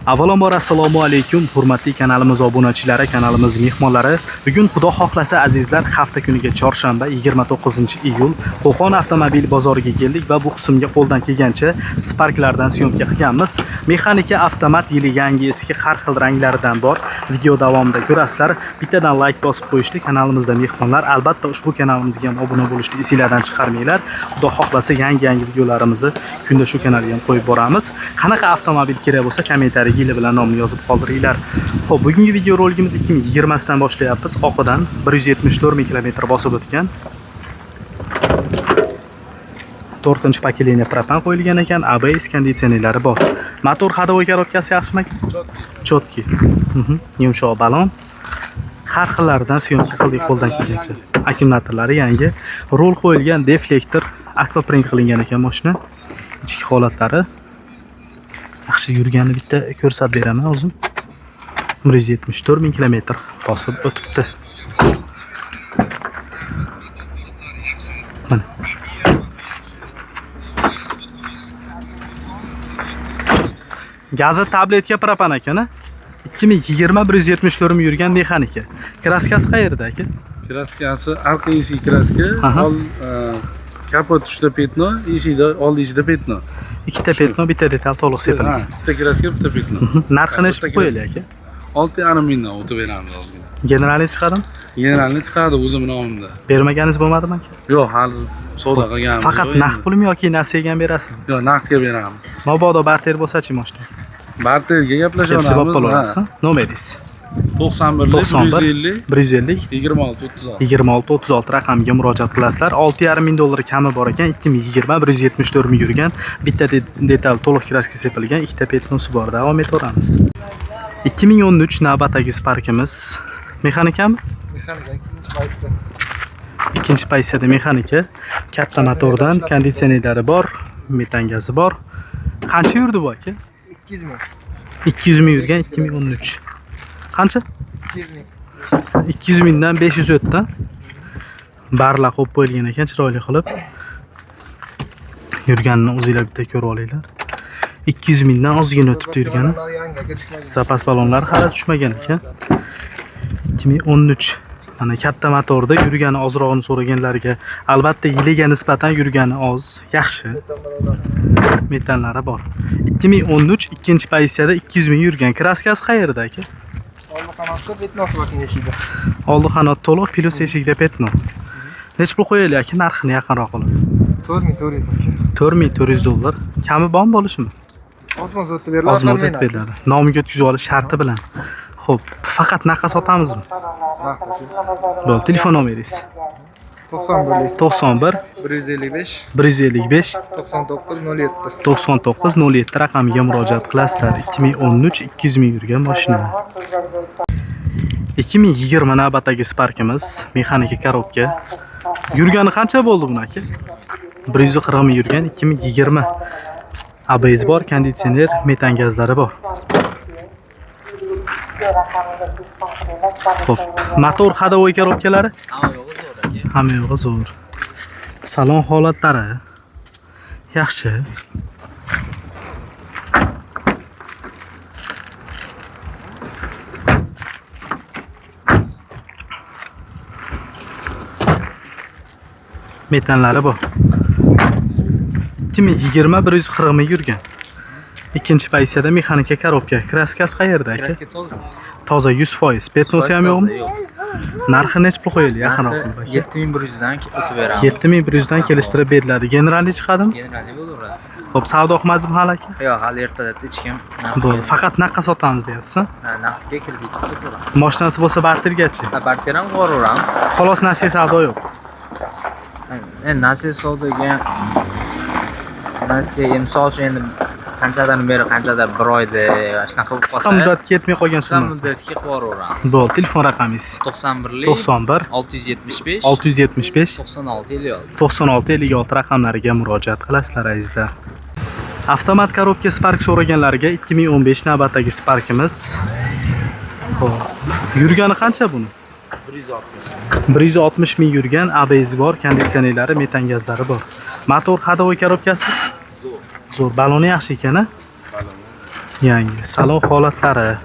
Avvalambor assalomu alaykum, hurmatli kanalimiz obunachilari, kanalimiz mehmonlari. Bugun Xudo xohlasa azizlar, hafta kuniga chorshanba 29-iyul Qo'qon avtomobil bozoriga keldik va bu qismga qo'ldan kelgancha Sparklardan syomka qilganmiz. Mexanika, avtomat, yili yangi, eski har xil ranglaridan bor. Video davomida ko'rasizlar. Bittadan like bosib qo'yishdi kanalimizda mehmonlar. Albatta ushbu kanalimizga ham obuna bo'lishni esinglardan chiqarmanglar. Xudo xohlasa yangi-yangi videolarimizni kunda shu kanalga ham qo'yib boramiz. Qanaqa avtomobil kerak bo'lsa, kommentariy yili bilan nomini yozib qoldiringlar. Xo'p, bugungi video roligimiz 2020 dan boshlayapmiz. Oqidan 174 ming kilometr bosib o'tgan. 4-pokoleniya propan qo'yilgan ekan, ABS, konditsionerlari bor. Motor, ходовой korobkasi yaxshimi aka? Чётки. Yumshoq balon. Har xillaridan syomka qildik qo'ldan kelgancha. Akkumulyatorlari yangi, rul qo'yilgan, deflektor, akvaprint qilingan ekan mashina. Ichki holatlari yaxshi, yurganini bitta ko'rsatib beraman o'zim. 174 ming kilometr bosib o'tibdi. Mana. Gazi tabletka propan ekan, a? 2020 174 ming yurgan mexanika. Kraskasi qayerda aka? Kraskasi arqa eshik kraska, ol kapot ustida пятно, eshikda oldi eshikda пятно. Ikkita пятно, bitta detal to'liq sepilgan. Ha, ikkita kraska, bitta пятно. Narxini Bitta eshitib qo'yaylik aka. 6,5 mingdan o'tib beramiz ozgina. Generalni chiqadimi? Generalni chiqadi o'zim nomimda. Bermaganingiz bo'lmadimi aka? Yo'q, hali savdo qilganmiz. Faqat yo'q naqd endi. pulmi yoki nasiyaga ham berasizmi? Yo'q, naqdga beramiz. Mabodo barter bo'lsa-chi mashina? Barterga Kelishib olib gaplashaveramiz. qolaverasiz. Nomeringiz? 91 91 150 150 26 36. 26 36 raqamiga murojaat qilasizlar. 6,5 ming dollar kami bor ekan. 2020 174 ming yurgan. Bitta detal to'liq kraska sepilgan, ikkita пятно si bor. Davom etaveramiz. 2013 navbatdagi Sparkimiz. Mexanikami? Mexanika ikkinchi pozitsiya. Ikkinchi pozitsiyada mexanika. Katta motordan, konditsionerlari bor, metan gazi bor. Qancha yurdi bu aka? 200 ming. 200 ming yurgan 2013. Qancha? 200 ming. 200 mingdan 500 o'tdi. Barla qo'yib qo'yilgan ekan chiroyli qilib. Yurganini o'zinglar bitta ko'rib olinglar. 200 mingdan ozgina o'tibdi yurgani. Balonlar yangi aka, tushmagan. Zapas balonlar hali tushmagan ekan. 2013. Mana katta motorda yurgani ozrog'ini so'raganlarga albatta yiliga nisbatan yurgani oz, yaxshi. Metan balonlar. Metanlari bor. 2013 ikkinchi pozitsiyada 200 ming yurgan. Kraskasi qayerda aka? Oldi qanotda пятно si bor eshikda. Oldi qanot to'liq, plus eshikda пятно. Nech pul qo'yaylik aka narxini yaqinroq qilib? 4400 aka. 4400 dollar. Kami bormi bo'lishimi? Ozmoz o'tib beriladi. Ozmoz aytib beriladi. Nomiga o'tkazib olish sharti bilan. Xo'p, faqat naqqa sotamizmi? Naqd aka. Bo'ldi, telefon nomeringiz. 91 91 155 155 99 07. 99 07 raqamiga murojaat qilasizlar. 2013 200 ming yurgan mashina. 2020 navbatdagi Sparkimiz, mexanika korobka. Yurgani qancha bo'ldi buni aka? 140 ming yurgan 2020. ABS bor, konditsioner, metan gazlari bor. Xo'p, motor, ходовой korobkalari? Hamma yo'g'i zo'r. Salon holatlari yaxshi. Metanlari bor. 2020 140 ming yurgan. Ikkinchi pozitsiyada mexanika korobka. Kraskasi qayerda aka? Kraska toza. Toza 100%. Пятно si ham yo'qmi? Yo'q. Narxi nech pul qo'yildi yaqinroq qilib aka? 7100 dan o'tib beramiz. 7100 dan kelishtirib beriladi. Generalli chiqadimi? Generalli bo'laveradi. Xo'p, savdo qilmadingizmi hali aka? Yo'q, hali ertalabda hech kim narx Bo'ldi. Faqat naqqa sotamiz deyapsiz, Ha, naqdga kreditga sotaveramiz. Mashinasi bo'lsa bartergachi. Ha, barter ham qilib. Xolos nasiya savdo yo'q. Endi nasiya savdoga, nasiya misol uchun endi qanchadan beri qanchadir bir oyda shunaqa bo'lib Qisqa qolsa, muddatga yetmay qolgan qisqa summasi. muddatga qilib yuboraveramiz. Bo'ldi, telefon raqamingiz 91 91 675 675 96 56. 96 56 raqamlariga murojaat qilasizlar azizlar. Avtomat korobka Spark so'raganlarga 2015 navbatdagi Sparkimiz. Xo'p, yurgani qancha buni? 160 ming yurgan, ABS bor, konditsionerlari, metan gazlari bor. Motor, ходовой korobkasi? Zo'r. Baloni yaxshi ekan, a? Yangi salon holatlari.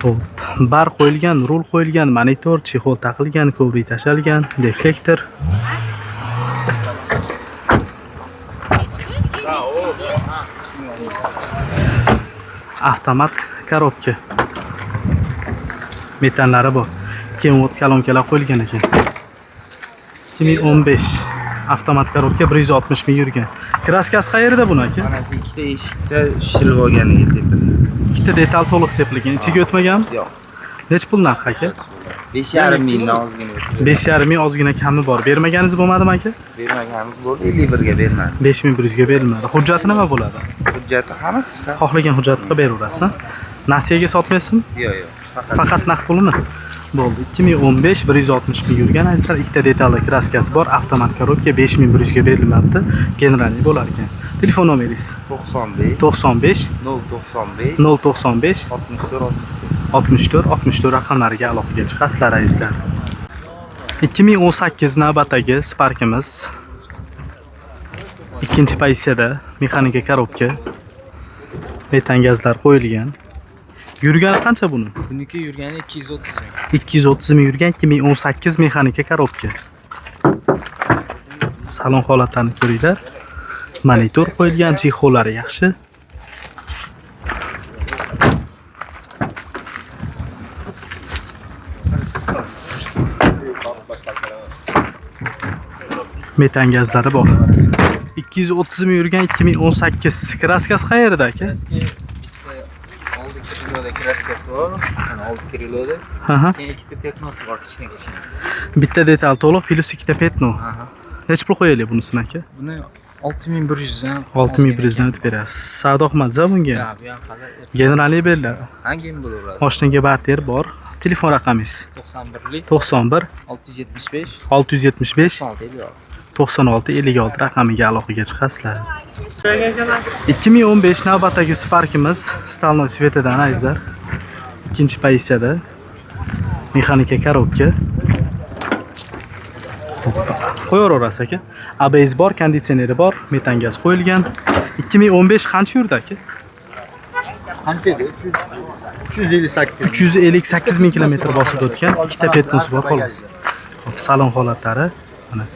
Xo'p, bar qo'yilgan, rul qo'yilgan, monitor, chexol taqilgan, kovrik tashalgan, deflektor. Avtomat korobka. Metanlari bor. Kenwood kolonkalar qo'yilgan ekan. 2015 avtomat korobka 160 ming yurgan. Kraskasi qayerda buni aka? Mana shu ikkita eshikda shilib olganiga sepildi. Ikkita detal to'liq sepilgan. Ichiga o'tmaganmi? Yo'q. Nech pul narxi aka? 5,5 mingdan ozgina o'tdi. 5,5 ming ozgina kami bor. Bermaganingiz bo'lmadimi aka? Bermaganimiz bo'ldi, 51 ga bermadi. 5100 ga berilmadi. Hujjati nima bo'ladi? Hujjati hammasi chiqadi. Xohlagan hujjatni qilib beraverasiz. Nasiyaga sotmaysizmi? Yo'q, yo'q. Faqat Faqat naqd pulmi? Bo'ldi. 2015 160 ming yurgan azizlar, ikkita detalli kraskasi bor, avtomat korobka 5100 ga berilmabdi. Generalniy bo'lar ekan. Telefon nomeringiz 95 95 095 095 64 64 64 raqamlariga aloqaga chiqasizlar azizlar. 2018 navbatdagi Sparkimiz. Ikkinchi pozitsiyada mexanika korobka. Metan gazlar qo'yilgan. Yurgani qancha buni? Buniki yurgani 230 ming. 230 ming yurgan 2018 mexanika korobka. Salon holatlarini ko'ringlar. Monitor qo'yilgan, chexollari yaxshi. Metan gazlari bor. 230 ming yurgan 2018 kraskasi qayerda aka? Kraska bitta oldi kriloda kraskasi bor. Mana oldi kriloda. Ha ha. Keyin ikkita petnosi bor kichkina kichkina. Bitta detal to'liq plus ikkita petno. Aha. Necha pul qo'yaylik bunisini aka? Buni 6100 dan 6100 dan o'tib berasiz. Savdo qilmadingiz bunga? Ha, bu ham hali Generalniy beriladi. hangi bo'laveradi? Moshinaga barter bor. Telefon raqamingiz 91lik 91 675 675 96 96 56 raqamiga aloqaga chiqasizlar. 2015 navbatdagi Sparkimiz Stalnoy svetidan azizlar. Ikkinchi pozitsiyada mexanika korobka. Qo'yaverasiz aka. ABS bor, konditsioneri bor, metan gaz qo'yilgan. 2015 qancha yurdi aka? Qancha edi? 358. 358 ming kilometr bosib o'tgan, ikkita petnosi bor xolos. Xo'p, salon holatlari mana.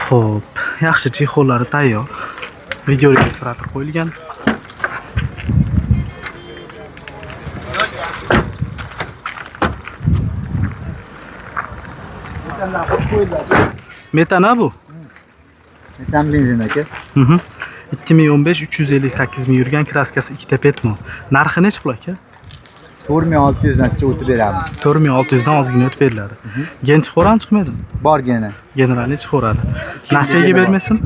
Xo'p, yaxshi chexollari tayyor. Video registrator qo'yilgan. Metana bu. Metan benzin aka. 2015 358 ming yurgan, kraskasi ikkita petno. Narxi necha pul aka? 4600 dan o'tib beramiz. 4600 dan ozgina o'tib beriladi. Gen chiqaverami, chiqmaydimi? Borgani. Generalniy chiqaveradi. Nasiyaga bermaysizmi?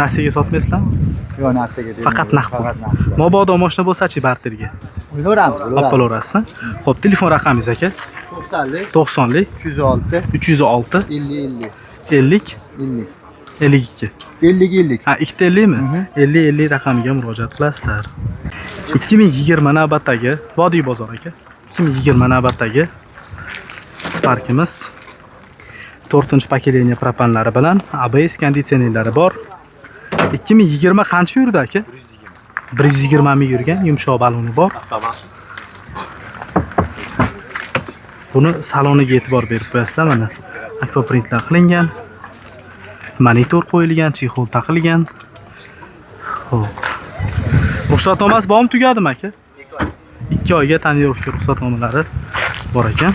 Nasiyaga sotmaysizlarmi? Yo'q, narsaga bermaymiz. Faqat naqd pul. Faqat naqd pul. Mabodo mashina bo'lsa-chi barterga O'ylaveramiz, olib qolaverasiz. Xo'p, telefon raqamingiz aka? 90lik 90lik 306 306 50 50 50 50 52. 50 50. Ha, ikkita 50 mi? 50 50 raqamiga murojaat qilasizlar. 2020 navbatdagi Vodiy bozor aka. 2020 navbatdagi Sparkimiz 4-pokoleniya propanlari bilan ABS konditsionerlari bor. 2020 qancha yurdi aka? 120 ming yurgan, yumshoq baloni bor. Buni saloniga e'tibor berib qo'yasizlar mana. Akvaprintlar qilingan. Monitor qo'yilgan, chexol taqilgan. Xo'p. Ruxsatnomasi bormi, tugadimi aka? 2 oyga tonirovka ruxsatnomalari bor ekan.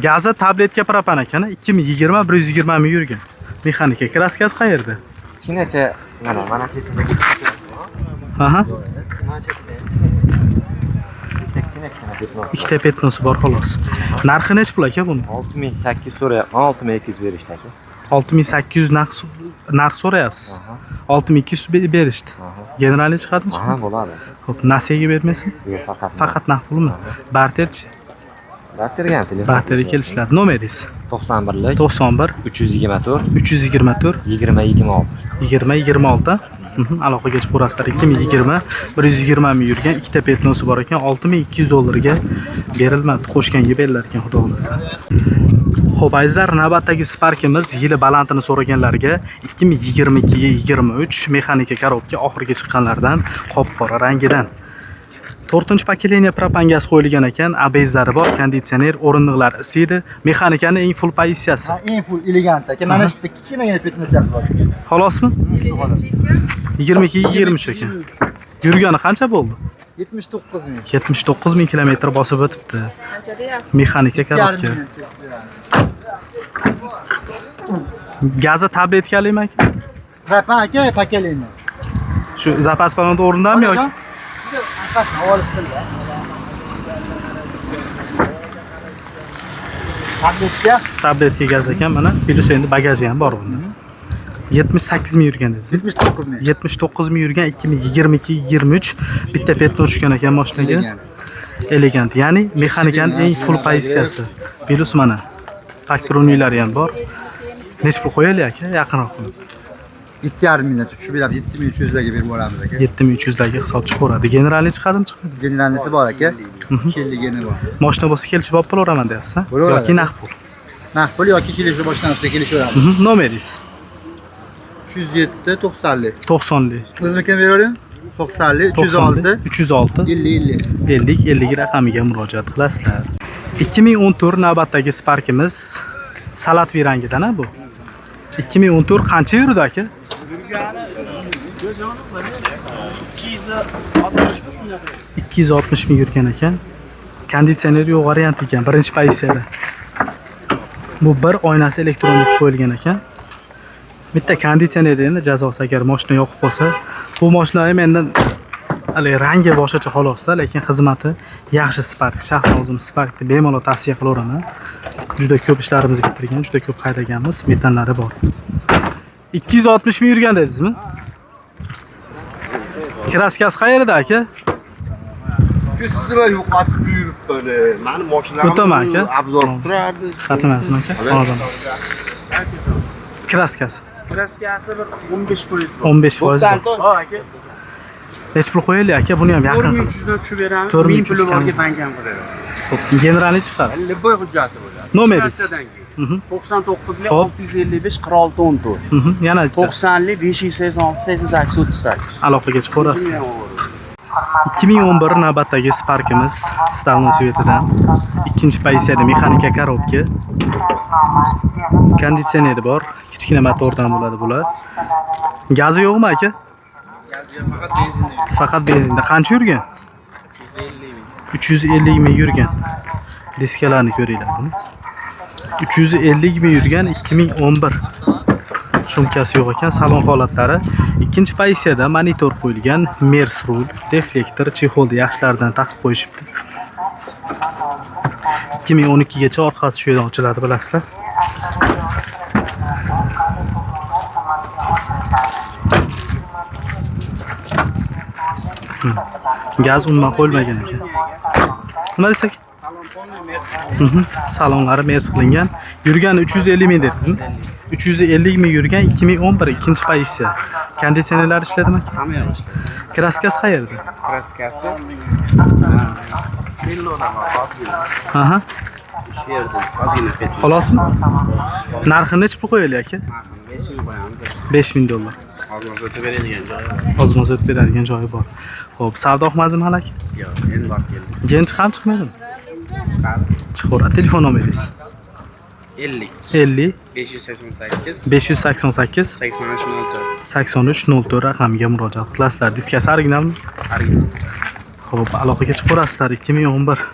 Gazi tabletka propan ekan, 2020 120 ming yurgan. Mexanika kraskasi qayerda? Kichkinacha mana mana shu yerda Aha, mana shu yerda kichkina kichkina petnosi. Ikkita petnosi bor xolos. Narxi necha pul aka buni? 6800 so'rayapman, 6200 berishdi aka. 6800 narx so'rayapsiz. 6200 berishdi. Generalniy chiqadimi? Aha, bo'ladi. Xo'p, nasiyaga bermaysizmi? Yo'q, faqat Faqat naqd pulmi? Barterchi? Barterga ham telefon. Barterga kelishiladi. Nomeringiz? 91lik 91 324 324 20 26. 20 26. Aloqaga chiqaverasizlar. 2020 120 ming yurgan, ikkita petnosi bor ekan, 6200 dollarga berilmabdi, qo'shganga berilar ekan, xudo xohlasa. Xo'p, azizlar, navbatdagi Sparkimiz yili balandini so'raganlarga 2022-23 mexanika korobka oxirgi chiqqanlardan qop-qora rangidan. 4-pokoleniya propan gaz qo'yilgan ekan, ABSlari bor, konditsioner, o'rindiqlar isiydi. Mexanikani eng full pozitsiyasi. Ha, eng full elegant aka. Mana shu yerda kichkinagina пятно chasi bor. Xolosmi? Shu xolos. 22-23 ekan. Yurgani qancha bo'ldi? 79 ming. 79 ming kilometr bosib o'tibdi. Mexanika Yarim korobka. million beramiz. Gazi tabletkalimi aka? Propan aka, pokoleniya. Shu zapas balonda o'rindami yoki? Orqasini olishsinlar. Tabletka Tabletka gaz ekan mana. Plus endi bagaji ham bor bunda. 78 ming yurgan dedingiz. 79 ming. 79 ming yurgan 2022-23 bitta пятно tushgan ekan mashinaga. Elegant. Elegant, ya'ni mexanikani eng full pozitsiyasi. Plus mana paktroniylari ham bor. Necha pul qo'yaylik aka yaqinroq qilib? 7,5 million tushib beramiz. 7300 larga berib yuboramiz aka. 7300 larga hisob chiqaveradi. Generalni chiqadimi chiqmaydi? Generalnisi bor aka. Kelligini bor. Moshina bo'lsa kelishib olib bo'laveraman deyapsiz, ha? Bo'laveradi. Yoki naqd pul. Naqd pul yoki kelishuv boshlansa kelishaveramiz. Nomeringiz 307 90lik. 90lik. O'zimnikini beraveraymi? 90lik 306 306 50 50. 50 50 raqamiga murojaat qilasizlar. 2014 navbatdagi Sparkimiz salatviy rangidan ha bu. 2014 qancha yurdi aka? 260 ming yurgan ekan. Konditsioner yo'q variant ekan, birinchi pozitsiyada. Bu bir oynasi elektronik qo'yilgan ekan. Bitta konditsioner endi jazosi agar mashina yoqib qolsa, bu mashina ham endi haligi rangi boshqacha xolosda, lekin xizmati yaxshi Spark. Shaxsan o'zim Sparkni bemalol tavsiya qilaveraman. Juda ko'p ishlarimizni bitirgan, juda ko'p haydaganmiz, metanlari bor. 260 ming yurgan dedingizmi? Kraskasi qayerda aka? Sizlar yo'qotib yuribdi. Mani mashinalarni O'taman aka. Abzor turardi. Charchamayapsizmi aka? Xonadon. Kraskasi Kraskasi bir 15% bor. 15% bor. Ha aka. Necha pul qo'yaylik aka? Buni ham yaqin qilib. 4300 dan tushib beramiz. 4300 1000 puli borga kam. bank ham qilaveradi. Xo'p, generalni chiqadi. Любой hujjati bo'ladi. Nomeringiz? Kartadan keyin. 99 lik Hop. 655 46 14. Yana bitta 90 lik 586 88 38. aloqaga chiqaverasizlar. 2011 navbatdagi Sparkimiz Stalno svetidan. Ikkinchi pozitsiyada mexanika korobka. Konditsioneri bor. Kichkina motordan bo'ladi bular. Gazi yo'qmi aka? Faqat benzinda. Qancha yurgan? 350 ming yurgan. Diskalarni ko'ringlar buni. 350 ming yurgan 2011. Shumkasi yo'q ekan, salon holatlari. Ikkinchi pozitsiyada monitor qo'yilgan, Mers rul, deflektor, chexolni yaxshilaridan taqib qo'yishibdi. 2012 gacha orqasi shu yerdan ochiladi, bilasizlar. Gaz umuman qo'yilmagan ekan. Nima desak? Salonlari mers qilingan. Yurgani 350 ming dedingizmi? 350 ming yurgan 2011 ikkinchi pozitsiya. Konditsionerlar ishladimi aka? Hamma yoq ishlaydi. Kraskasi qayerda? Kraskasi Belloda bor, ozgina. Aha. Shu yerda ozgina пятно. Xolosmi? Narxini necha pul qo'yaylik aka? Narxini 5000 qo'yamiz. 5000 dollar. Hozir o'tib beradigan joyi bor. Ozmoz o'tib beradigan joyi bor. Xo'p, savdo qilmadingizmi hali aka? Yo'q, endi borib keldik. Gen chiqam chiqmaydimi? Chiqadi. Chiqaveradi. Telefon nomeringiz 50 50 588 588 83 04. 83 04 raqamiga murojaat qilasizlar. Diskasi originalmi? Original. Xo'p, aloqaga chiqaverasizlar 2011.